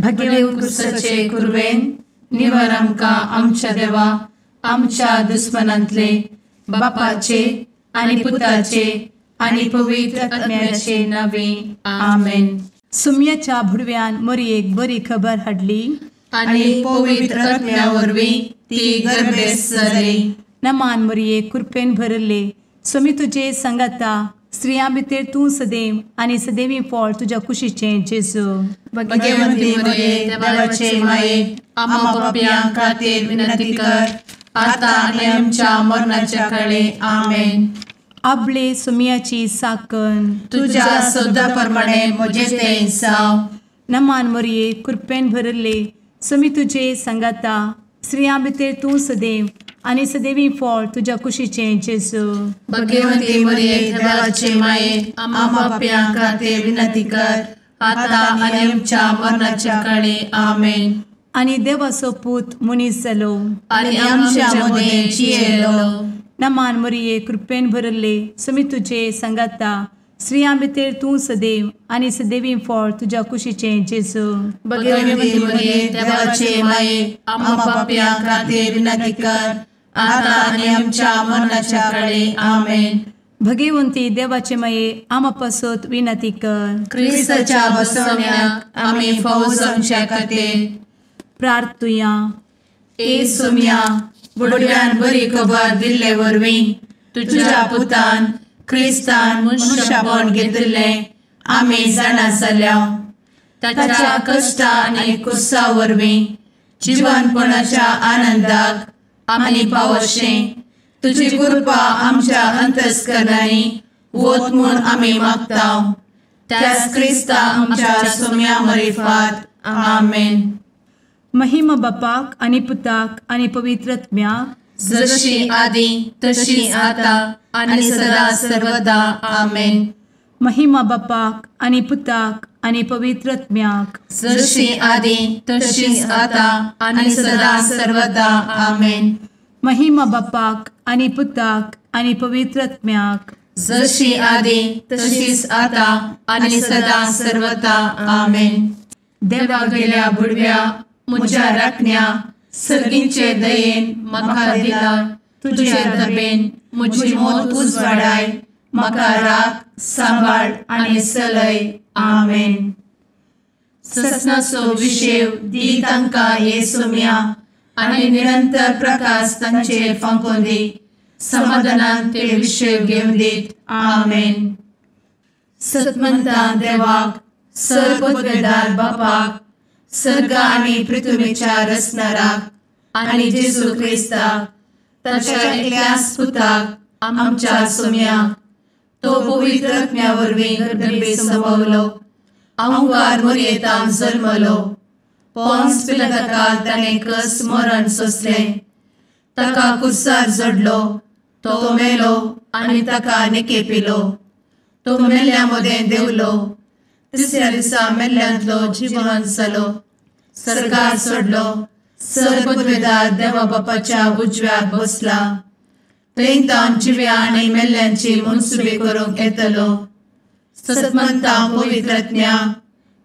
भगेव कुरवेन निवर आमकां आमच्या देवा आमच्या दुस्मनांतले बापाचे आनी पुताचे आनी पवित्र आत्म्याचे नावे आमेन. सुम्याच्या भुडव्यान मोरयेक बरी खबर हाडली आनी पवित्र आत्म्या वरवीं ती गर्भेस्त जाली. नमान मोरये, कृपेन भरले, स्वामी तुजे संगाता, स्त्रियां भितर तूं सदैव आनी सदैवी फळ तुज्या कुशीचें जेजू. भगवंती मोरये, देवाचे माये, आम्हा पापयां खातीर विनंती कर आता आनी आमच्या मरणाच्या काळे. आमेन. आपले सुम्याची साकन तुज्या सदा प्रमाणे म्हजें तें जावं. नमान मोरये, कृपेन भरले, स्वामी तुजे संगाता, स्त्रियां भितर तूं सदैव आनी सदैवी फळ तुज्या कुशीचें जेजू. भगवंती मोरये, देवाचे माये, आम्हा पापयां खातीर विनंती कर आता आनी आमच्या मरणाच्या काळे. आमेन. आनी देवाचो पूत मनीस जालो आनी आमच्या मदें जियेलो. नमान मोरये, कृपेन भरले, स्वामी तुजे संगाता, स्त्रियां भितर तूं सदैव आनी सदैवी फळ तुज्या कुशीचें जेजू. भगवंती मोरये, देवाचे माये, आम्हा पापयां खातीर विनंती कर आता आनी आमच्या मरणाच्या काळे. आमेन. भगवंती देवाचे माये, आम्हा पासत विनंती कर. क्रिस्ताच्या बसवण्याक आमी फावो जावच्या खातीर प्रार्थुया. ए सुम्या, बुडव्यान बरी खबर दिल्ले वरवीं तुज्या पुतान क्रिस्तान मनशापण घेतिल्लें आमी जाणा जाल्या. ताच्या कश्टा आनी कुसा वरवीं जिवनपणाच्या आनंदाक आमी पावशें तुजी कृपा आमच्या अंतस्करणांनी वत म्हूण आमी मागता. त्याच क्रिस्ता आमच्या सुम्या मरिफात. आमेन. महिमा बापाक आनी पुताक आनी पवित्र आत्म्याक, जशी आदी तशी आता आनी सदा सर्वदा. आमेन. महिमा बापाक आनी पुताक आनी पवित्र आत्म्याक, जशी आदी तशी आता आनी सदा सर्वदा. आमेन. महिमा बापाक आनी पुताक आनी पवित्र आत्म्याक, जशी आदी तशीच आता आनी सदा सर्वदा. आमेन. देवा गेल्या बुडव्या म्हज्या राखण्या सर्गींचे दयेन म्हाका दिला तुजे दबेन म्हजी मोत उजवाडाय, म्हाका राख सांबाळ आनी चलय. आमेन. ससनाचो विशेव दी तांकां हे सोम्या आनी निरंतर प्रकाश तांचेर फांकोवन दी, समाधानान ते विशेव घेवन दीत. आमेन. सतमंता देवाक, सर्वपदवेदार बापाक, सर्ग आनी पृथ्वीच्या रचणाराक आनी जेजू क्रिस्ताक ताच्या एकल्याच पुताक आमच्या सोम्याक, तो पवित्र आत्म्या वरवीं गर्भे संभवलो, अहंकार मोरयेतान जल्मलो, पोन्स पिलाताकाल ताणें कस मरण सोंसलें, ताका कुर्सार जडलो, तो मेलो आनी ताका निकेपिलो, तो मेल्ल्या मदें देंवलो, तिसऱ्या दिसा मेल्ल्यांतलो जिवन जालो, सर्गार सोडलो, सर्वपदवेदार देवा बापाच्या उजव्याक बसला, थंय तावन जिव्या आनी मेल्ल्यांची मनसुबी करूंक येतलो. सतमंता पवित्र आत्म्या,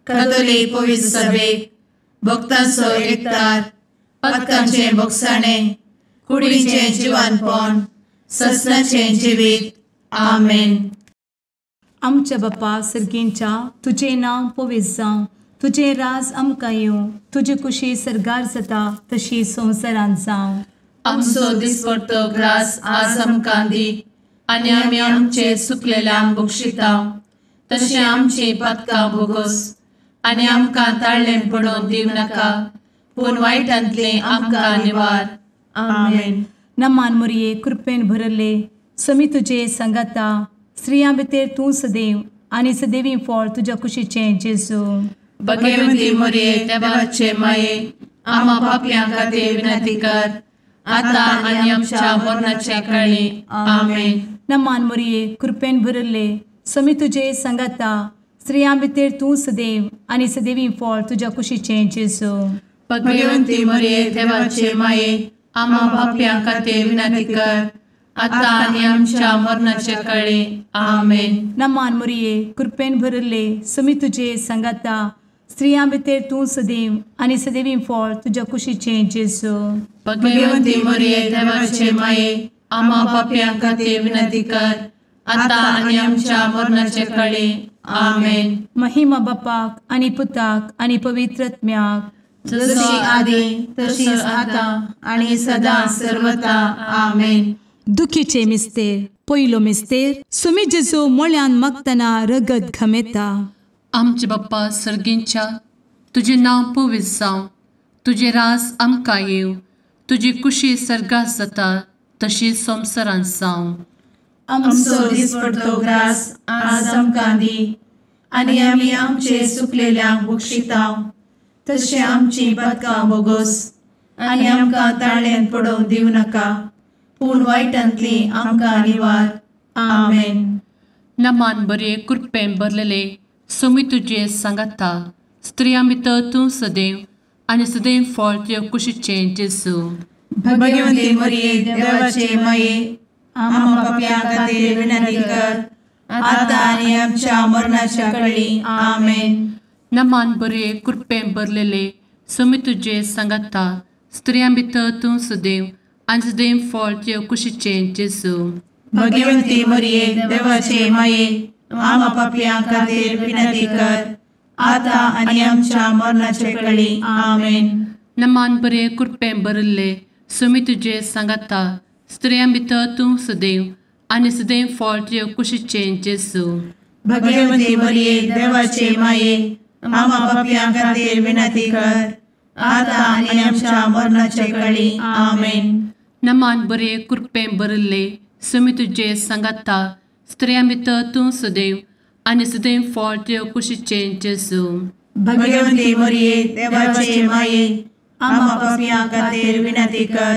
कातोलीक पवित्र सभेक, भक्तांचो एकतार, पातकांचें भोगसाणें, कुडीचें जिवानपण, ससनाचें जिवीत. आमेन. आमच्या बापा सर्गींच्या, तुजें नांव पवित्र जावं, तुजें राज आमकां येवं, तुजी कुशी सर्गार जाता तशी संवसारांत जावं. आमचो दिसपडतो ग्रास आज आमकां दी आनी आमी आमचे सुकलेल्यांक बक्षिता तशें आमची पातकां भोगोस आनी आमकां ताळ्ळें पडोवन दिवं नाका, पूण वायटांतलें आमकां निवार. आमेन. नमान मोरये, कृपेन भरले, स्वामी तुजे संगाता, स्त्रियां भितर तूं सदैव आनी सदैवी फळ तुज्या कुशीचें जेजू. भगवंती मोरये, देवाचे माये, आम्हा पापयां खातीर विनंती कर आता आनी आमच्या मरणाच्या काळी. आमेन. नमान मोरये, कृपेन भरले, स्वामी तुजे संगाता, स्त्रियां भितर तूं सदैव आनी सदैवी फळ तुज्या कुशीचें जेजू. भगवंती मोरये, देवाचे माये, आम्हा पापयां खातीर विनंती कर आता आनी आमच्या मरणाच्या काळी. आमेन. नमान मोरये, कृपेन भरले, स्वामी तुजे संगाता, स्त्रियां भितर तूं सदैव आनी सदैवी फळ तुज्या कुशीचें जेजू. भगवंती मरिये देवाचे माये, आम्हा पापयां खातीर विनंती कर, आतां आनी आमच्या मरणाचे कळे. आमेन. महिमा बापाक आनी पुताक आनी पवित्र आत्म्याक, जशी आदी तशीच आतां आनी सदां सर्वता. आमेन. दुखीचे मिस्तेर. पयलो मिस्तेर, सुमी जेजू मोळ्यान मागतना रगत घमेता. आमचे बाप्पा सर्गींच्या, तुजें नांव पवित्र जावं, तुजें रास आमकां येवं, तुजी कुशी सर्गात जाता तशी संवसारांत जावं. आमचो दिसपडतो ग्रास आज आमकां दी, आनी आमी आमचे सुकलेल्यांक बक्षिता तशें आमची पातकां बोगोस, आनी आमकां ताळ्यान पडोवंक दिवं नाका, पूण वायटांतली आमकां निवार. आमेन. नमान बरे कृपेन भरलेले सोमी तुजे सांगाता, स्त्रियां भितर तूं सदैव आनी सदैव फळ तुज्या कुशीचें जेजू. भगवंती मरिये देवाचे माये, आम्हा पापयां खातीर विनंती कर, आतां आनी आमच्या मरणाच्या कळी. आमेन. नमान बरे कृपेन भरलेले सोमी तुजे सांगाता, स्त्रियां भितर तूं सदैव आनी सदैव फळ तुज्या कुशीचें जेजू. भगवंती मरिये देवाचे माये, आम्हा पापयां खातीर विनंती कर, आतां आनी आमच्या मरणाचे कळी. आमेन. नमान बरे कृपेन भरिल्ले सोमी तुजे सांगाता, स्त्रियां भितर तूं सदैव आनी सदैव फळ तुज्या कुशीचें जेजू. भगवंती मरिये देवाचे माये, आम्हा पापयां खातीर विनंती कर, आतां आनी आमच्या मरणाचे कळी. आमेन. नमान बरे कृपेन भरिल्ले सोमी तुजे सांगाता, स्त्रियां भितर तूं सदैव आनी सदैव फळ तुज्या कुशीचें जेजू. भगवंती मरिये देवाचे माये, आम्हा पापयां खातीर विनंती कर,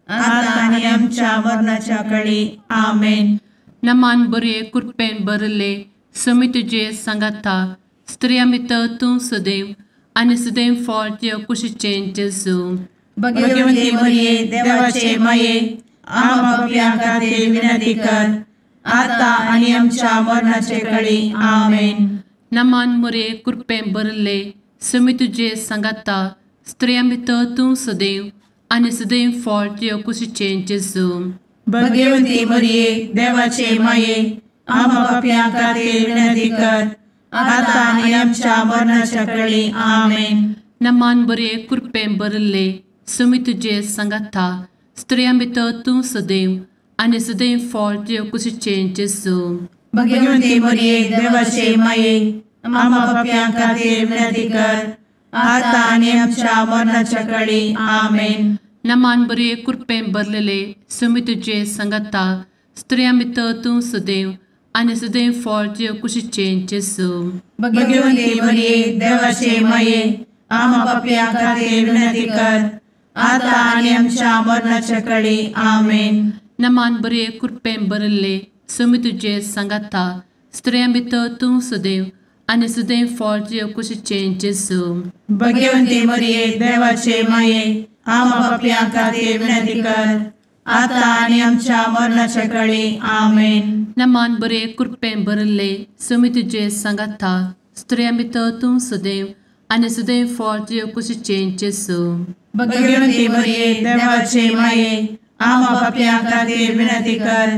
आतां आनी आमच्या मरणाच्या कळी. आमेन. नमान बरे कृपेन भरिल्ले सोमी तुजे सांगाता, स्त्रियां भितर तूं सदैव आनी सदैव फळ तुज्या कुशीचें जेजू. भगवंती मरिये देवाचे माये, आम्हा पापयां खातीर विनंती कर, आतां आनी आमच्या मरणाचे कळी. आमेन. नमान मरिये कृपेन भरिल्ले सोमी तुजे सांगाता, स्त्रियां भितर तूं सदैव आनी सदैव फळ तुज्या कुशीचें जेजू. भगवंती मरिये देवाचे माये, आम्हा पापयां खातीर विनंती कर, आतां आनी आमच्या मरणाच्या कळी. आमेन. नमान बरे कृपेन भरिल्ले सोमी तुजे सांगाता, स्त्रियां भितर तूं सदैव आनी सदैव फळ तुज्या कुशीचें जेजू. भगवंती मरिये देवाचे माये, आम्हा पापयां खातीर विनंती कर, आतां आनी आमच्या मरणाच्या कळी. आमेन. नमान बरे कृपेन भरलेले सोमी तुजे सांगाता, स्त्रियां भितर तूं सदैव आनी सदैव फळ तुज्या कुशीचें जेजू. भगवंती मरिये देवाचे माये, आम्हा पापयां खातीर विनंती कर, आतां आनी आमच्या मरणाच्या कळी. आमेन. नमान बरे कृपेन भरिल्ले सोमी तुजे सांगाता, स्त्रियां भितर तूं सदैव आनी सदैव फळ तुज्या कुशीचें जेजू. भगवंती मरिये देवाचे माये, आम्हा पापयां खातीर विनंती कर, आतां आनी आमच्या मरणाच्या कळी. आमेन. नमान बरे कृपेन भरिल्ले सोमी तुजे सांगाता, स्त्रियां भितर तूं सदैव आनी सदैव फळ तुज्या कुशीचें जेजू. भगवंती मरिये देवाचे माये, आम्हा पापयां खातीर विनंती कर,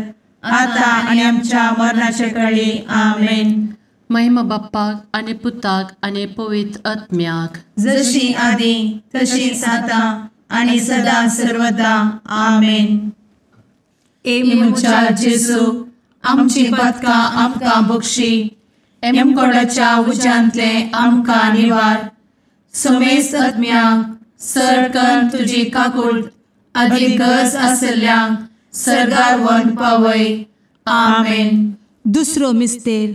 आतां आनी आमच्या मरणाचे कळी. आमेन. महिमा बाप्पाक आनी पुताक आनी पवित्र आत्म्याक, जशी आदी तशीच आतां आनी सदां सर्वदा. आमेन. ए म्हज्या जेजू, आमची पातकां आमकां बक्षी, एमकोडाच्या उज्यांतले आमकां निवार, समेस्त आत्म्यांक सर तुजी काकूट आदी गरज आसल्ल्यांक सर्गार व्हरून पावय. आमेन. दुसरो मिस्तेर,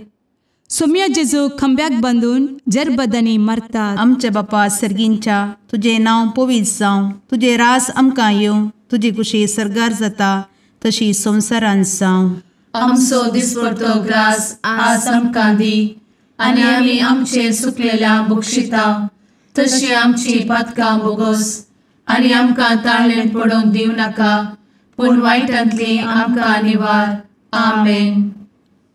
सोम्या जेजू खंब्याक बांदून जरबदांनी मारतात. आमच्या बापा सर्गींच्या, तुजें नांव पवित्र जावं, तुजें रास आमकां येवं, तुजी कुशी सर्गार जाता तशी संवसारांत जावं. आमचो दिसपडतो ग्रास आज आमकां दी, आनी आमी आमचे सुकलेल्या बक्षिता तशी आमची पातकां बोगोस, आनी आमकां ताळ्ळेन पडोवंक दिवं नाका, पूण वायटांतली आमकां निवार. आमेन.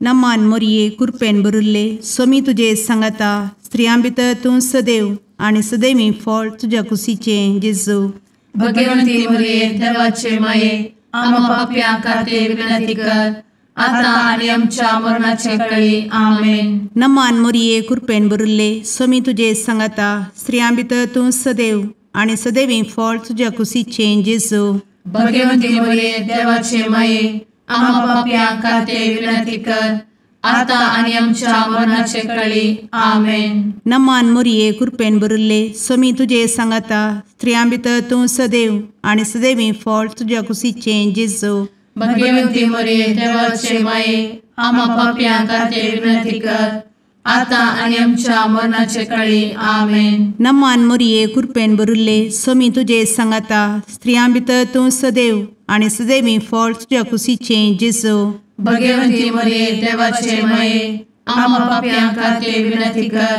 नमान मोरये कृपेन भरिल्ले सोमी तुजे सांगाता, स्त्रियां भितर तूं सदैव आनी सदैवी फळ तुज्या कुशीचें जेजू। भगवंती मरिये देवाचे माये आम्हा पाप्यां खातीर विनंती कर आता आनी आमच्या मरणाचे वेळी। आमेन। नमान मरिये कृपेन भरिल्ले स्वामी तुजे सांगाता स्त्रियां भितर तूं सदैव आनी सदैवी फळ तुज्या कुशीचें जेजू। भगवंती मरिये देवाचे माये आम्हा पाप्यां खातीर विनंती कर आता आनी आमच्या मरणाचे वेळी। आमेन। नमान मरिये कृपेन भरिल्ले स्वामी तुजे सांगाता स्त्रियां भितर तूं सदैव आनी सदैवी फळ तुज्या कुशीचें जेजू। भगवंती मरिये देवाचे माये आम्हा पाप्यां खातीर विनंती कर आता आनी आमच्या मरणाचे वेळी। आमेन। नमान मरिये कृपेन भरिल्ले स्वामी तुजे सांगाता स्त्रियां भितर तूं सदैव आनी सदैवी फळ तुज्या कुशीचें जेजू। भगवंती मरिये देवाचे माये आम्हा पाप्यां खातीर विनंती कर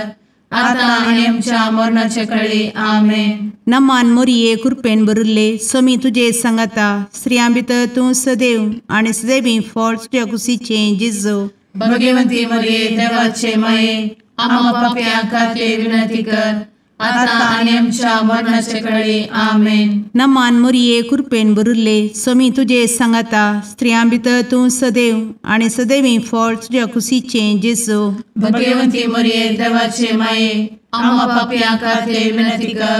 आता आनी आमच्या मरणाचे वेळी। आमेन। नमान मरिये कृपेन भरिल्ले स्वामी तुजे सांगाता स्त्रियां भितर तूं सदैव आनी सदैवी फळ तुज्या कुशीचें जेजू। भगवंती मरिये देवाचे माये आम्हा पाप्यां खातीर विनंती कर आता आनी आमच्या मरणाचे वेळी। आमेन। नमान मरिये कृपेन भरिल्ले स्वामी तुजे सांगाता स्त्रियां भितर तूं सदैव आनी सदैवी फळ तुज्या कुशीचें जेजू। भगवंती मरिये देवाचे माये आम्हा पाप्यां खातीर विनंती कर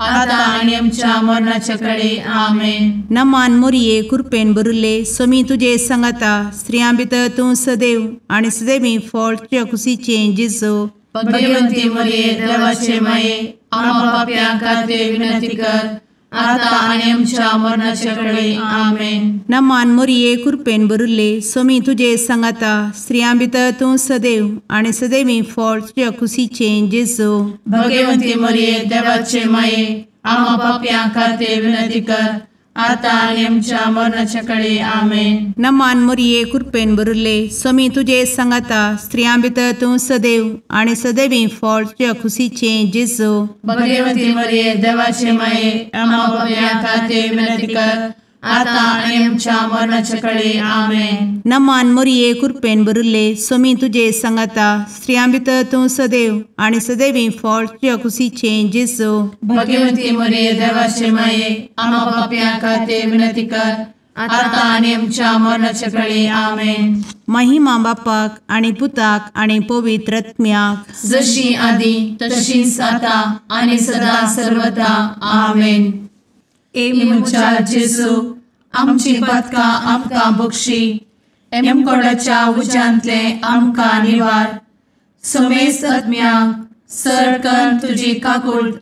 आता आनी आमच्या मरणाचे वेळी। आमेन। नमान मरिये कृपेन भरिल्ले स्वामी तुजे सांगाता स्त्रियां भितर तूं सदैव आनी सदैवी फळ तुज्या कुशीचें जेजू। भगवंती मरिये देवाचे माये आम्हा पाप्यां खातीर विनंती कर आता आनी आमच्या मरणाचे वेळी। आमेन। नमान मरिये कृपेन भरिल्ले स्वामी तुजे सांगाता स्त्रियां भितर तूं सदैव आनी सदैवी फळ तुज्या कुशीचें जेजू। भगवंती मरिये देवाचे माये आम्हा पाप्यां खातीर विनंती कर आता आनी आमच्या मरणाचे वेळी। आमेन। नमान मरिये कृपेन भरिल्ले स्वामी तुजे सांगाता स्त्रियां भितर तूं सदैव आनी सदैवी फळ तुज्या कुशीचें जेजू। भगवंती मरिये देवाचे माये आम्हा पाप्यां खातीर विनंती कर आता आनी आमच्या मरणाचे वेळी। आमेन। नमान मरिये कृपेन भरिल्ले स्वामी तुजे सांगाता स्त्रियां भितर तूं सदैव आनी सदैवी फळ तुज्या कुशीचें जेजू। भगवंती मरिये देवाचे माये आम्हा पाप्यां खातीर विनंती कर आता आनी आमच्या मरणाचे वेळी। आमेन। महिमा बापाक आनी पुताक आनी पवित्र आत्म्याक जशी आदी तशीच आता आनी सदा सर्वदा। आमेन। ए म्हज्या जेजू आमची पातकां आमकां बक्षी एमकोडाच्या उज्यांतले आमकां निवार समेस्त आत्म्यांक सरकन तुजी काकूट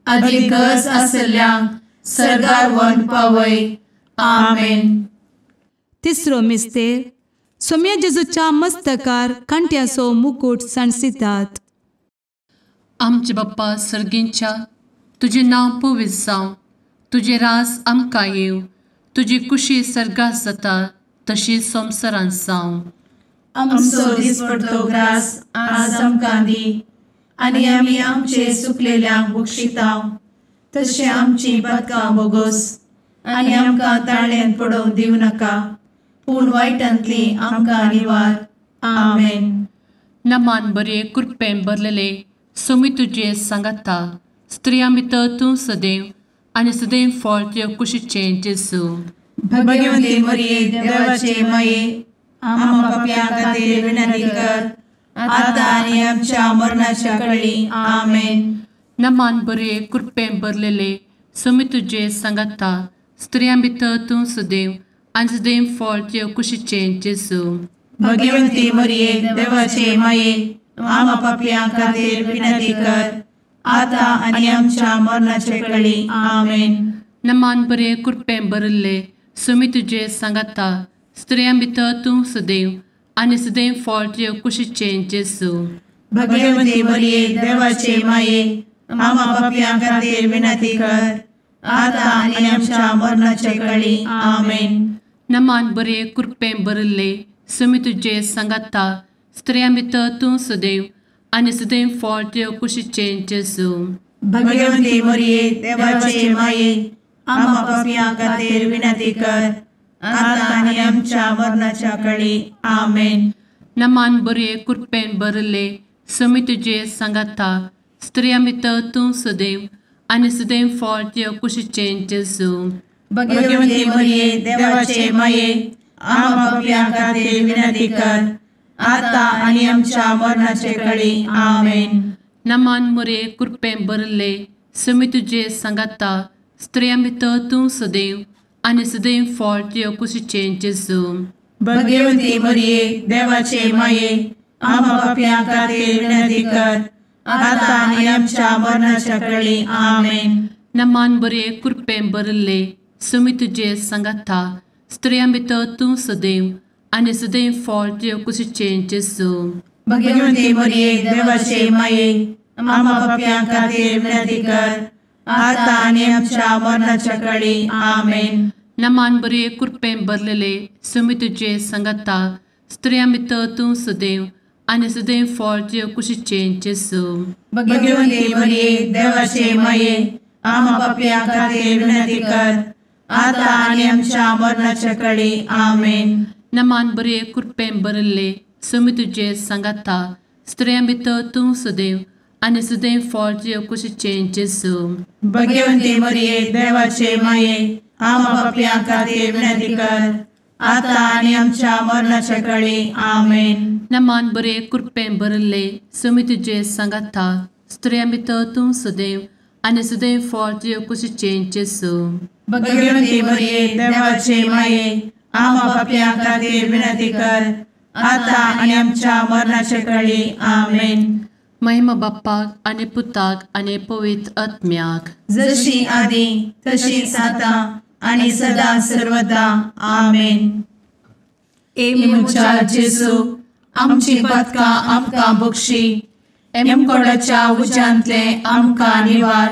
आदी गरज आशिल्ल्यांक सर्गार व्हरून पावय। आमेन। तिसरो मिस्तेर सोम्या जेजूच्या मस्तकार कांट्याचो मुकूट सांडसितात। आमचे बाप्पा सर्गींच्या तुजें नांव पवित्र जावं, तुजें राज आमकां येवं, तुजी कुशी सर्गात जाता तशी संवसारांत जावं। आमचो दिसपडतो ग्रास आज आमकां दी आनी आमी आमचे सुकलेल्यांक बक्षिता तशें आमची पातकां बोगोस आनी आमकां ताळ्यान पडोवंक दिवं नाका पूण वायटांतली आमकां निवार। आमेन। नमान बरे कृपेन भरलेले स्वामी तुजे सांगाता स्त्रियां भितर तूं सदैव आनी सदैव फळ तुज्या कुशीचें जेजू। भगवंती मरिये देवाचे माये आम्हा पाप्यां खातीर विनंती कर आता आनी आमच्या मरणाच्या वेळी। आमेन। नमान बरे कृपेन भरलेले स्वामी तुजे सांगाता स्त्रियां भितर तूं सदैव आनी सदैव फळ तुज्या कुशीचें जेजू। भगवंती मरिये देवाचे माये आम्हा पाप्यां खातीर विनंती कर आता आनी आमच्या मरणाचे वेळी। आमेन। नमान बरे कृपेन भरिल्ले स्वामी तुजे सांगाता स्त्रियां भितर तूं सदैव आनी सदैव फळ तुज्या कुशीचें जेजू। भगवंती मरिये देवाचे माये आम्हा पाप्यां खातीर विनंती कर आता आनी आमच्या मरणाचे वेळी। आमेन। नमान बरे कृपेन भरिल्ले स्वामी तुजे सांगाता स्त्रियां भितर तूं सदैव आनी सदैव फळ तुज्या कुशीचें जेजू। भगवंती मरिये देवाचे माये आम्हा पाप्यां खातीर विनंती कर आता आनी आमच्या मरणाच्या वेळी। आमेन। नमान बरे कृपेन भरिल्ले समी तुजे सांगाता स्त्रियां भितर तूं सदैव आनी सदैव फळ तुज्या कुशीचें जेजू. भगवती मरिये देवाचे माये आम्हा पाप्यां खातीर विनंती कर आता आनी आमच्या मरणाचे कळी. आमेन. नमान मोरये कृपेन भरिल्ले समी तुजे सांगाता स्त्रियां भितर तूं सदैव आनी सदैव फळ तुज्या कुशीचें जेजू. भगवती मरिये देवाचे माये आम्हा पाप्यां खातीर विनंती कर आता आनी आमच्या मरणाच्या कळी. आमेन. नमान बरे कृपेन भरिल्ले समी तुजे सांगाता स्त्रियां भितर तूं सदैव आनी सदैव फळ तुज्या कुशीचें जेजू. भगवती मरिये देवाचे माये आम्हा पाप्यां खातीर विनंती कर आता आनी आमच्या मरणाच्या कळी. आमेन. नमान बरे कृपेन भरलेले समी तुजे सांगाता स्त्रियां भितर तूं सदैव आनी सदैव फळ तुज्या कुशीचें जेजू. भगवती मरिये देवाचे माये आम्हा पाप्यां खातीर विनंती कर आता आनी आमच्या मरणाच्या कळी. आमेन. नमान बरे कृपेन भरिल्ले समी तुजे सांगाता स्त्रियां भितर तूं सदैव आनी सदैव फळ तुज्या कुशीचें जेजू. भगवती मरिये देवाचे माये आम्हा पाप्यां खातीर विनंती कर आता आनी आमच्या मरणाच्या कळी. आमेन. नमान बरे कृपेन भरिल्ले समी तुजे सांगाता स्त्रियां भितर तूं सदैव आनी सदैव फळ तुज्या कुशीचें जेजू. भगवती मरिये देवाचे माये आम्हा पाप्यां खातीर विनंती कर आता आनी आमच्या मरणाच्या कळी. आमेन. महिमा बाप्पाक आनी पुताक आनी पवित्र आत्म्याक, जशी आदी तशीच आता आनी सदा सर्वदा. आमेन. ए म्हज्या जेजू आमची पातकां आमकां बक्षी, एमकोडाच्या उज्यांतले आमकां निवार,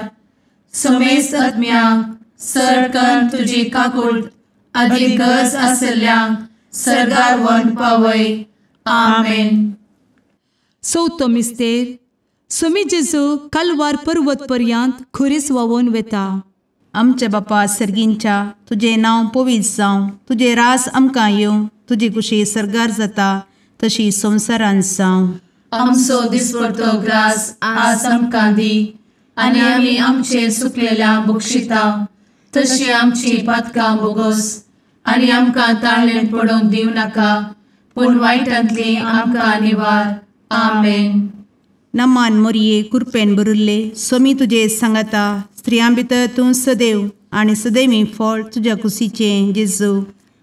समेस्त आत्म्यांक सरकन तुजी काकूट आदी गरज आसल्ल्यांक सर्गार व्हरून पावय. आमेन. चवथो मिस्तेर सुमी जेजू कालवार पर्वत पर्यंत खुरीस व्हांवून वेता. आमच्या बापा सर्गींच्या तुजें नांव पवित्र जावं, तुजें राज आमकां येवं, तुजी कुशी सर्गार जाता तशी संवसारांत जावं. आमचो दिसपडतो ग्रास आज आमकां दी आनी आमी आमचे सुकलेल्या बक्षिता तशी आमची पातकां बोगोस आनी आमकां ताळेन पडोवंक दिवं नाका पूण वायटांतली आमकां निवार. आमेन. नमान मोरये कृपेन भरिल्ले सोमी तुजे सांगाता स्त्रियां भितर तूं सदैव आनी सदैवी फळ तुज्या कुशीचें जेजू.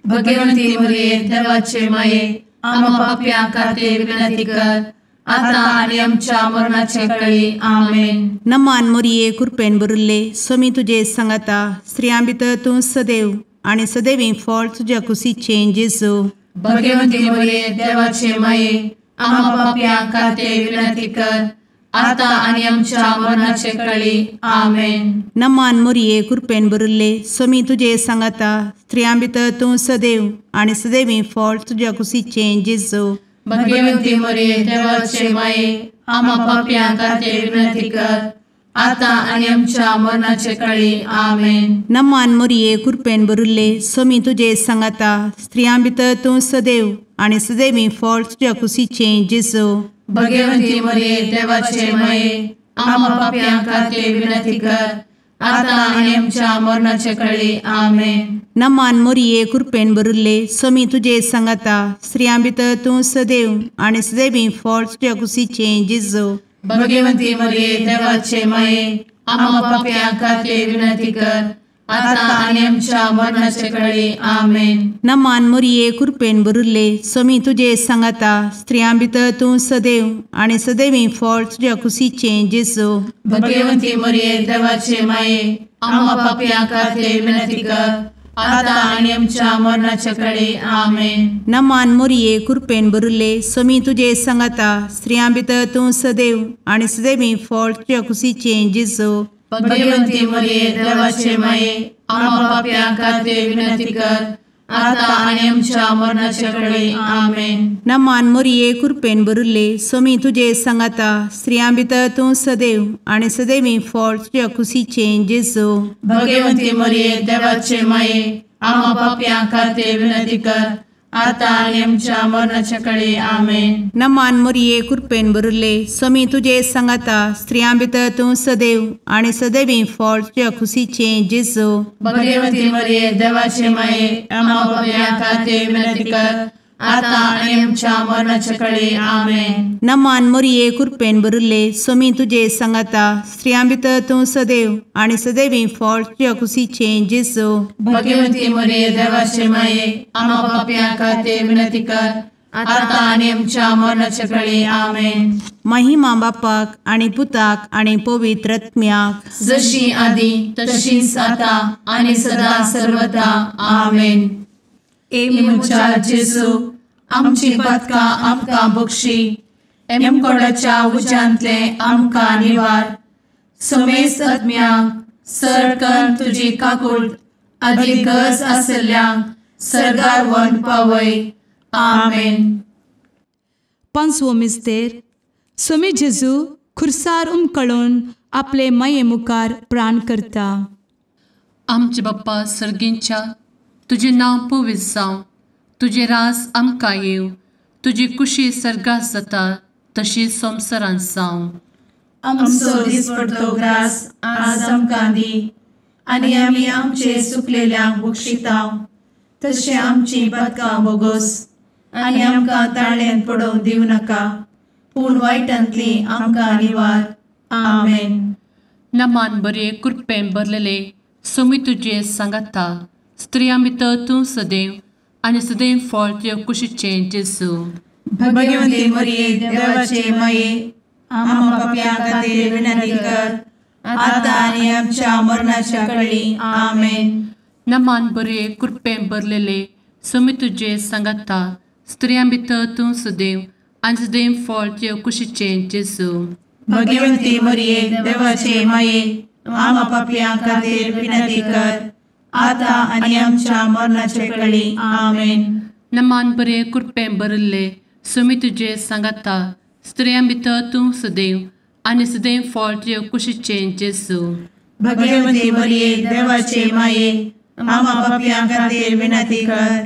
भगवंती मोरये देवाचे माये आम्हा पाप्यां खातीर विनंती कर आता आनी आमच्या मरणाचे कळी. आमेन. नमान मोरये कृपेन भरिल्ले सोमी तुजे सांगाता स्त्रियां भितर तूं सदैव आनी सदैवी फळ तुज्या कुशीचें जेजू. भगवंती मोरये देवाचे माये आम्हा पाप्यां खातीर विनंती कर आता आनी आमच्या मरणाचे कळी. आमेन. नमान मोरये कृपेन भरिल्ले सोमी तुजे सांगाता स्त्रियां भितर तूं सदैव आनी सदैवी फळ तुज्या कुशीचें जेजू. भगवंती मोरये देवाचे माये आम्हा पाप्यां खातीर विनंती कर आता आनी आमच्या मरणाचे कळी. आमेन. नमान मोरये कृपेन भरिल्ले सोमी तुजे सांगाता स्त्रियां भितर तूं सदैव आनी सदैवी फळ तुज्या कुशीचें जेजू. भगवंती मोरये देवाचे माये आम्हा पाप्यां खातीर विनंती कर आता आनी आमच्या मरणाचे कळी. आमेन. नमान मोरये कृपेन भरिल्ले सोमी तुजे सांगाता स्त्रियां भितर तूं सदैव आनी सदैवी फळ तुज्या कुशीचें जेजू. भगवंती मोरये देवाचे माये आम्हा पाप्यां खातीर विनंती कर आता आनी आमच्या मरणाचे कळी. आमेन. नमान मोरये कृपेन भरिल्ले सोमी तुजे सांगाता स्त्रियां भितर तूं सदैव आनी सदैवी फळ तुज्या कुशीचें जेजू. भगवंती मोरये देवाचे माये आम्हा पाप्यां खातीर विनंती कर आता आनी आमच्या मरणाचे कळी. आमेन. नमान मोरये कृपेन भरिल्ले सोमी तुजे सांगाता स्त्रियां भितर तूं सदैव आनी सदैवी फळ तुज्या कुशीचें जेजू. भगवंती मोरये देवाचे माये आम्हा पाप्यां खातीर विनंती कर आता आनी आमच्या मरणाचे कळी. आमेन. नमान मोरये कृपेन भरिल्ले सोमी तुजे सांगाता स्त्रियां भितर तूं सदैव आनी सदैवी फळ तुज्या कुशीचें जेजू. भगवंती मोरये देवाचे माये आम्हा पाप्यां खातीर विनंती कर आतां आनी आमच्या मरणाच्या कळे आमेन. नमान मोरये कृपेन भरिल्ले स्वामी तुजे सांगाता स्त्रियां भितर तूं सदैव आनी सदैवी फळ तुज्या खुशीचें जेजू. भगवती मरिये देवाचे माये आम्हा पाप्यां खातीर विनंती कर आतां आनी आमच्या मरणाच्या कळे आमेन. नमान मोरये कृपेन भरिल्ले स्वामी तुजे सांगाता स्त्रियां भितर तूं सदैव आनी सदैवी फळ तुज्या खुशीचें जेजू. भगवती मरिये देवाचे माये आम्हा पाप्यां खातीर विनंती कर आतां आनी आमच्या मरणाच्या कळे आमेन. महिमा बापाक आनी पुताक आनी पवित्र आत्म्याक जशी आदी तशीच आतां आनी सदा सर्वदा आमेन. ए म्हज्या जेजू आमची पातकां आमकां बक्षी एमकोडाच्या उज्यांतले आमकां निवार समेस्त आत्म्यांक सरकन तुजी काकूट आदी गरज आशिल्ल्यांक सर्गार व्हरून पावय आमेन. पांचवो मिस्तेर स्वामी जेजू खुर्सार उमकळून आपले माये मुखार प्राण करता. आमचे बाप्पा सर्गींच्या तुजें नांव पवित्र जावं, तुजें राज आमकां येवं, तुजी कुशी सर्गात जाता तशी संवसारांत जावं. आमचो दिसपडतो ग्रास आज आमकां दी आनी आमी आमचे सुकलेल्यांक बक्षितांव तशें आमची पातकां बोगोस आनी आमकां ताळ्यांत पडोवंक दिवं नाका पूण वायटांतली आमकां निवार आमेन. नमान बरे कृपेन भरलेले स्वामी तुजे सांगाता स्त्रियां भितर तूं सदैव आनी सदैव फळ तुज्या कुशीचें जेजू. भगवती मरिये देवाचे माये आम्हा पाप्यां खातीर विनंती कर आतां आनी आमच्या मरणाच्या कळी आमेन. नमान बरे कृपेन भरलेले स्वामी तुजे सांगाता स्त्रियां भितर तूं सदैव आनी सदैव फळ तुज्या कुशीचें जेजू. भगवती मरिये देवाचे माये आम्हा पाप्यां खातीर विनंती कर आतां आनी आमच्या मरणाच्या कळी आमेन. नमान बरे कृपेन भरिल्ले स्वामी तुजे सांगाता स्त्रियां भितर तूं सदैव आनी सदैव फळ तुज्या कुशीचें जेजू. भगवती मरिये देवाचे माये आम्हा पाप्यां खातीर विनंती कर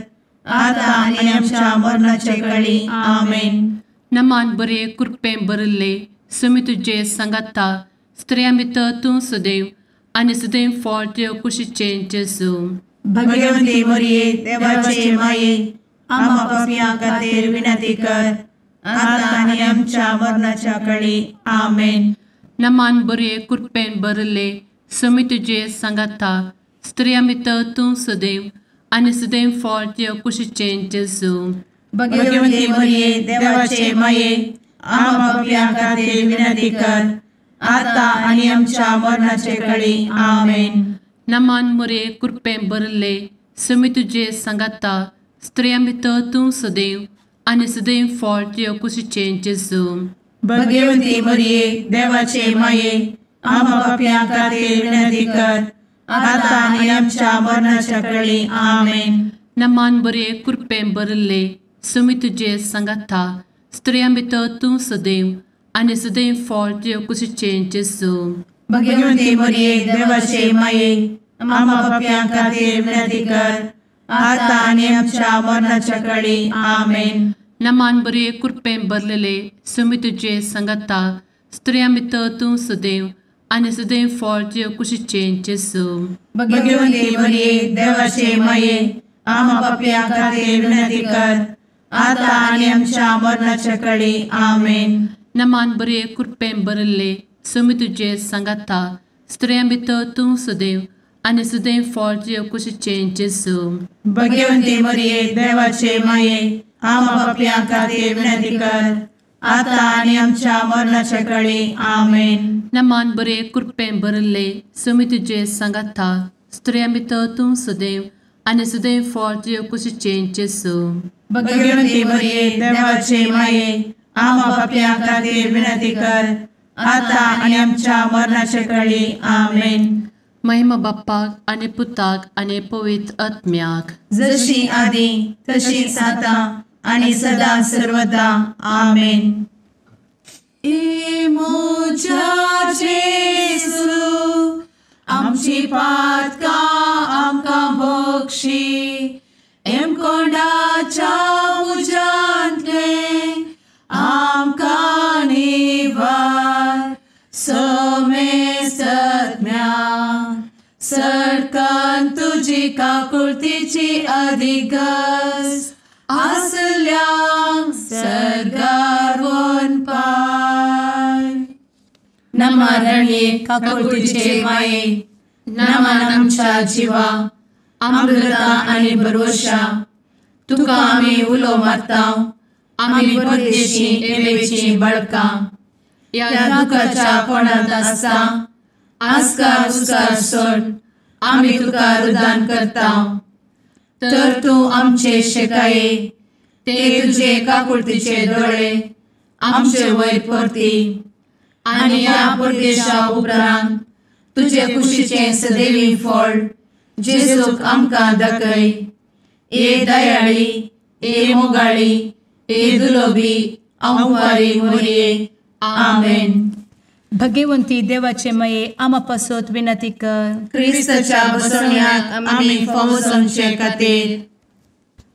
आतां आनी आमच्या मरणाच्या कळी आमेन. नमान बरे कृपेन भरिल्ले स्वामी तुजे सांगाता स्त्रियां भितर तूं सदैव आनी सदैव फळ तुज्या कुशीचें जेजू. भगवती मरिये देवाचे माये आम्हा पाप्यां खातीर विनंती कर आतां आनी आमच्या मरणाच्या कळी आमेन. नमान बरे कृपेन भरिल्ले स्वामी तुजे सांगाता स्त्रियां भितर तूं सदैव आनी सदैव फळ तुज्या कुशीचें जेजू. भगवती मरिये देवाचे माये आम्हा पाप्यां खातीर विनंती कर आतां आनी आमच्या मरणाचे कळी आमेन. नमान मरिये कृपेन भरिल्ले स्वामी तुजे सांगाता स्त्रियां भितर तूं सदैव आनी सदैव फळ तुज्या कुशीचें जेजू. भगवती मरिये देवाचे माये आम्हा पाप्यां खातीर विनंती कर आतां आनी आमच्या मरणाच्या कळी आमेन. नमान बरे कृपेन भरिल्ले स्वामी तुजे सांगाता स्त्रियां भितर तूं सदैव आनी सदैव फळ तुज्या कुशीचें जेजू. भगवती मरिये देवाचे माये आम्हा पाप्यां खातीर विनंती कर आतां आनी आमच्या मरणाच्या कळी आमेन. नमान बरे कृपेन भरलेले स्वामी तुजे सांगाता स्त्रियां भितर तूं सदैव आनी सदैव फळ तुज्या कुशीचें जेजू. भगवती मरिये देवाचे माये आम्हा पाप्यां खातीर विनंती कर आतां आनी आमच्या मरणाच्या कळी आमेन. नमान बरे कृपेन भरिल्ले स्वामी तुजे सांगाता स्त्रियां भितर तूं सदैव आनी सदैव फळ तुज्या कुशीचें जेजू. भगवती मरिये देवाचे माये आम्हा पाप्यां खातीर विनंती कर आतां आनी आमच्या मरणाच्या कळी आमेन. नमान बरे कृपेन भरिल्ले स्वामी तुजे सांगाता स्त्रियां भितर तूं सदैव आनी सदैव फळ तुज्या कुशीचें जेजू. भगवती मरिये देवाचे माये आम्हा पाप्यां खातीर विनंती कर आतां आनी आमच्या मरणाच्या कळी आमेन. महिमा बाप्पाक आनी पुताक आनी पवित्र आत्म्याक जशी आदी तशीच आतां आनी सदा सर्वदा आमेन. ए म्हज्या जेजू आमची पातकां आमकां बक्षी एमकोंडाच्या तुजी काकुळतीची अधिक गरज आसल्यांक सर्गार वनपाय. नमा रणये काकुळतीचे माये, नमान आमच्या जिवा, अमृता आनी भरवशा, तुका आमी उलो मारता, आमी परदेशी एवेची बाळकां, ह्या दुखाच्या कोणांत आसता आस्कार उस्कार सोड आमी तुका रुदान करता. तर तूं आमचे शेकाये ते तुजे काकुळतीचे दोळे आमचे वयर परती आनी ह्या परदेशा उपरांत तुजे कुशीचें सदैवी फळ जेजूक आमकां दाखय. ए दयाळी, ए मोगाळी, ए दुलोबी अंवारी मोरये. आमेन. भगवंती देवाचे मये आमा पासत विनंती कर. क्रिस्ताच्या बसवण्याक आमी फावो जावचे खातीर.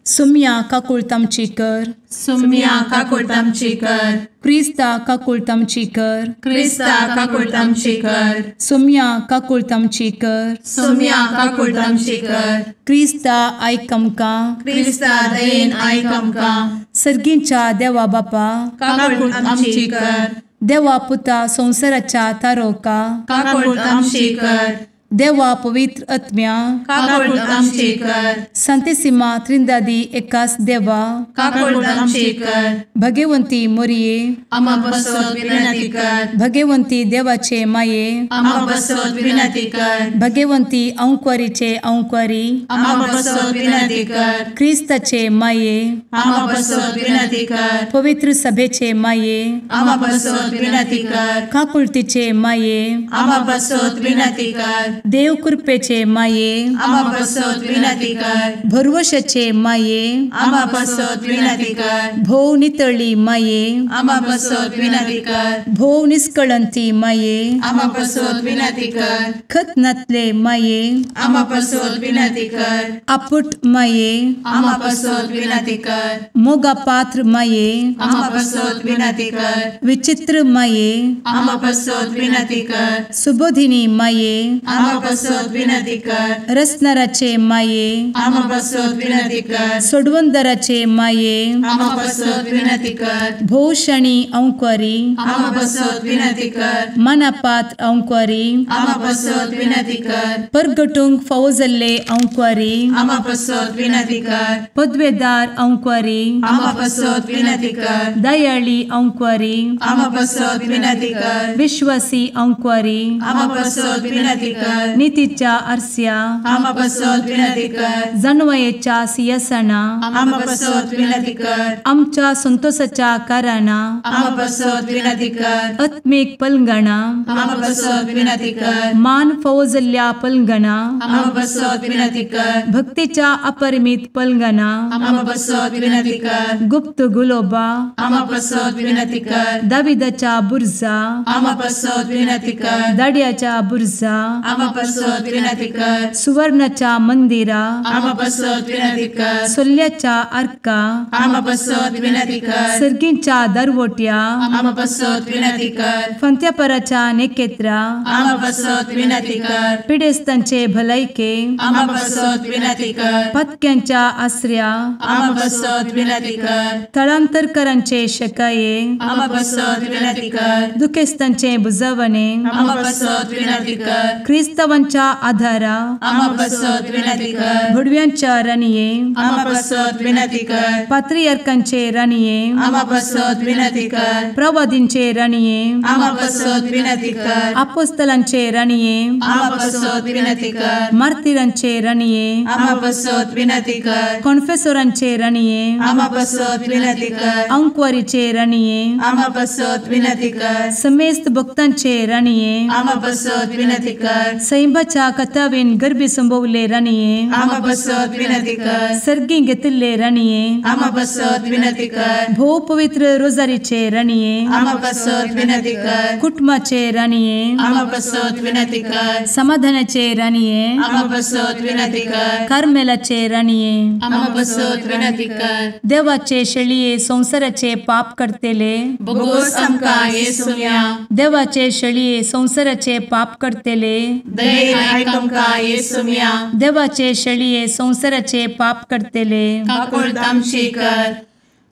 सुम्या काकुळत आमची कर. सुम्या काकुळत आमची कर. क्रिस्ता काकुळत आमची कर. क्रिस्ता काकुळत आमची कर. सुम्या काकुळत आमची कर. सुम्या काकुळत आमची कर. क्रिस्ता आयक आमकां. क्रिस्ता दयेन आयक आमकां. सर्गींच्या देवा बापा काकुळत आमची कर. देवा पुता संवसाराच्या तारोका काकुळत आमची कर. देवा पवित्र आत्म्या काकुळत आमची कर. संतेसिमा त्रिंदादी एकास देवा काकुळत आमची कर. भगवंती मोरये आमा पासत विनंती कर. भगवंती देवाचे माये आमा पासत विनंती कर. भगवंती अंकुरीचे अंकुरी आमा पासत विनंती कर. क्रिस्ताचे माये आमा पासत विनंती कर. पवित्र सभेचे माये आमा पासत विनंती कर. काकुळतीचे माये आमा पासत विनंती कर. देव कृपेचे माये आमा पासत विनंती कर. भरवशाचे माये आमा पासत विनंती कर. भोव नितळी माये आमा पासत विनंती कर. भोव निष्कळंती माये आमा पासत विनंती कर. खत नातले माये आमा पासत विनंती कर. आपुट माये आमा पासत विनंती कर. मोगा पात्र माये आमा पासत विनंती कर. विचित्र माये आमा पासत विनंती कर. सुबोधिनी माये आमा पासत विनंती कर. रसनाराचे माये आमा पासत विनंती कर. सोडवंदराचे माये आमा पासत विनंती कर. भोवशणी अंकुरी आमा पासत विनंती कर. मनापात्र अंकुरी आमा पासत विनंती कर. परगटूंक फावो जाल्ले अंकुरी आमा पासत विनंती कर. पदवेदार अंकुरी आमा पासत विनंती कर. दयाळी अंकुरी आमा पासत विनंती कर. विश्वासी अंकुरी आमा पासत विनंती कर. नितीच्या आरस्या आमा पासत विनंती कर. जानवयेच्या सिंहासना आमा पासत विनंती कर. आमच्या संतोषाच्या कारणा आमा पासत विनंती कर. आत्मीक पलंगणा आमा पासत विनंती कर. मान फावो जाल्ल्या पलंगणा आमा पासत विनंती कर. भक्तीच्या अपरिमित पलंगणा आमा पासत विनंती कर. गुप्त गुलोबा आमा पासत विनंती कर. दाविदाच्या बुर्जा आमा पासत विनंती कर. दाड्याच्या बुर्जा आमा पासत विनंती कर. सुवर्णाच्या मंदिरा आमा पासत विनंती कर. सोल्ल्याच्या आर्का आमा पासत विनंती कर. सर्गींच्या दरवट्या आमा पासत विनंती कर. फंत्यापराच्या नेकेत्रा आमा पासत विनंती कर. पिडेस्तांचे भलायके आमा पासत विनंती कर. पत्क्यांच्या आसऱ्या आमा पासत विनंती कर. थळांतरकरांचे शकाये आमा पासत विनंती कर. दुखेस्तांचे बुजवणे आमा पासत विनंती कर. क्रिस्तावांच्या आधारा आमा पासत विनंती कर. भुडव्यांच्या राणये आमा पासत विनंती कर. पात्रियार्कांचे राणये आमा पासत विनंती कर. प्रवादींचे राणये आमा पासत विनंती कर. आपोस्तलांचे राणये आमा पासत विनंती कर. मार्तिरांचे राणये आमा पासत विनंती कर. कॉन्फेसोरांचे राणये आमा पासत विनंती कर. अंकुवारीचे राणये आमा पासत विनंती कर. समेस्त भक्तांचे राणये आमा पासत विनंती कर. सैंबाच्या कथावेन गर्भी संभवले राणये आमा पासत विनंती कर. सर्गी घेतिल्ले राणये आमा पासत विनंती कर. भोव पवित्र रोजारीचे राणये आमा पासत विनंती कर. कुटुंबाचे राणये आमा पासत विनंती कर. समाधानाचे राणये आमा पासत विनंती कर. कार्मेलाचे राणये आमा पासत विनंती कर. देवाचे शेळये संवसाराचे पाप करतेले बोगोस आमकां येसुम्या देवाचे शेळये संवसाराचे पाप करतेले दयेन आयक आमकां येसुम्या। देवाचे शेळये संवसाराचे पाप करतले काकुळट आमची कर।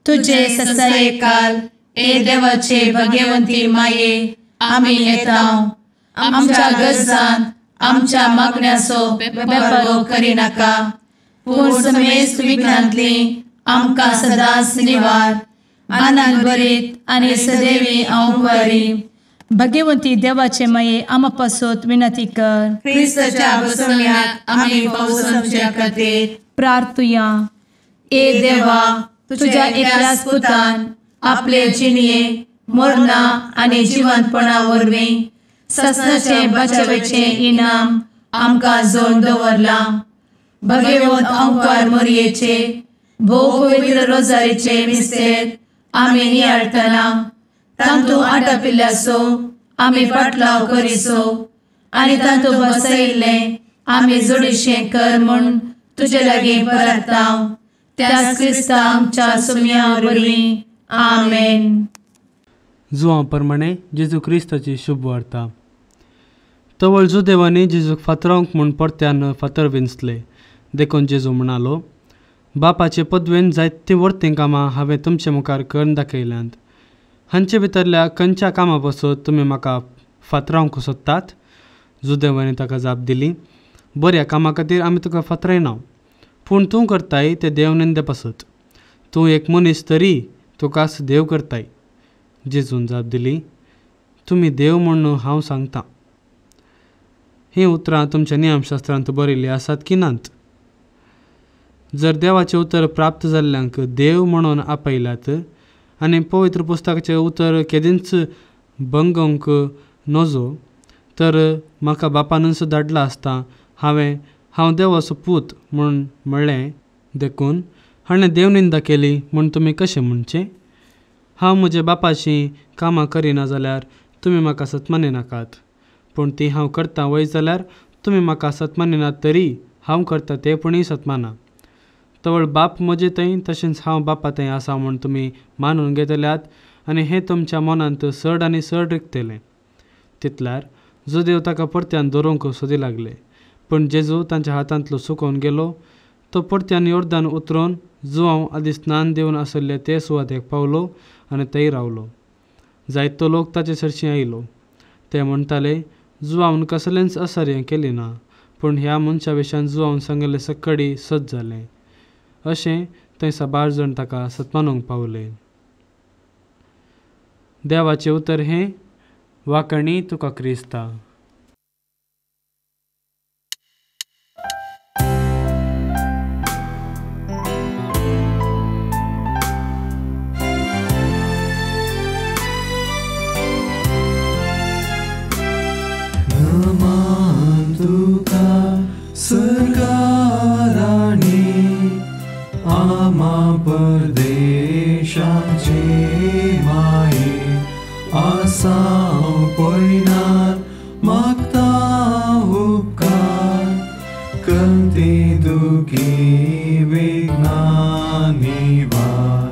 तुजे ससायेकाल ए देवाचे भगवंती माये आमी येता आमच्या गरजान आमच्या मागण्याचो बेपर्वो करिनाका पूण समेस्त विघ्नांतली आमकां सदांच निवार। आनंद भरीत आनी सदैवी अंवकारी भगवंती देवाचे माये आमा पासत विनंती कर। क्रिस्ताच्या बसवण्याक आमी पावसाच्या खातीर प्रार्थुया। ए देवा तुझ्या एकल्याच पुतान आपले जिणये मरणा आनी जिवंतपणा वरवीं ससनाचे बचावेचे इनाम आमकां जोडून दवरलां। भगवंत अंकार मोरयेचे भोव पवित्र रोजारीचे मिस्तेर आमी नियाळटना तांतू आटापिल्ल्याचो आमी पाटलाव करिसो आनी तांतू बसयिल्लें आमी जोडीशें कर म्हूण तुजे लागीं परता त्याच क्रिस्ता आमच्या सुम्या वरवीं आमेन। जुवां प्रमाणे जेजू क्रिस्ताची शुभ वार्ता। तवळ जुदेवांनी जेजूक फातरावंक म्हूण परत्यान फातर विंचले देखून जेजू म्हणालो, बापाचे पदवेन जायतीं वर्तीं कामां हांवें तुमचे मुखार करून दाखयल्यांत, हांचे भितरल्या खंयच्या कामां पासत तुमी म्हाका फातरावंक सोदतात? जुदेवांनी ताका जाप दिली, बऱ्या कामां खातीर आमी तुका फातरायना, पूण तूं करताय तें देव निंदे पासत। तूं एक मनीस तरी तुकाच देव करताय। जेजून जाप दिली, तुमी देव म्हूण हांव सांगतां। हीं उतरां तुमच्या नियमशास्त्रांत बरयल्लीं आसात की नात? जर देवाचें उतर प्राप्त जाल्ल्यांक देव म्हणून आपयल्यात आनी पवित्र पुस्तकाचें उतर केदींच भंगोवंक नजो तर म्हाका बापानूच धाडला आसता हांव देवाचो पूत म्हूण म्हणलें देखून हाणें देवनिंदा केली म्हूण तुमी कशें म्हणचें? हांव म्हज्या बापाची कामां करिना जाल्यार तुमी म्हाका सतमानिनाकात, पूण ती हांव करतां वय जाल्यार तुमी म्हाका सतमानिनात तरी हांव करता ते पुणूय सतमाना। तवळ बाप म्हजे थंय तशेंच हांव बापा थंय आसा म्हूण तुमी मानून घेतल्यात आनी हें तुमच्या मनांत चड आनी चड रिगतलें। तितल्यार जुदेव ताका परत्यान धरूंक सोदी लागले, पूण जेजू तांच्या हातांतलो सुकोवन गेलो। तो परत्यान योर्दान उतरून जुवांव आदी स्नान दिवन आसले ते सुवातेक पावलो आनी थंय रावलो। जायतो लोक ताचे सरशीं आयलो। ते म्हणटाले, जुवांवन कसलेंच असार्य केलें ना, पूण ह्या मनशा विशयान जुवांवन सांगिल्लें सक्कडी सत जालें। अशें थंय साबार जाण ताका सतमानूंक पावले। देवाचें उतर हें वाकणी तुका क्रिस्ता। नमन तुका सरकाराणी आमा परदेशाचे माये आसाव पयनार मागता उपकार कंती दुखी विघ्ना निवार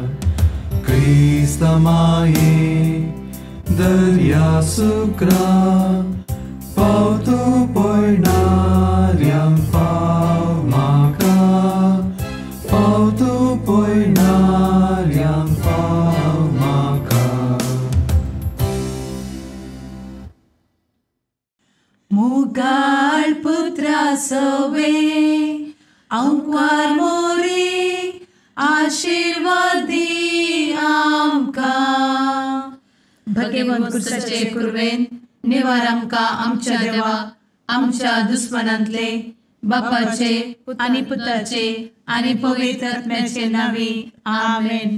क्रिस्त माये दर्या सुक्रा पावतो पयणाऱ्यांक पाव म्हाका पावतो पयणाऱ्यांक पाव म्हाका। मुगाळ पुत्रा सवे अंकवार मोरे आशीर्वाद दी आमकां। भगवंत क्रिस्ताचे कुरवेन निवार आमकां आमच्या देवा आमच्या दुस्मनांतले बापाचे आनी पुताचे आनी पवित्र आत्म्याचे नांवी आमेन।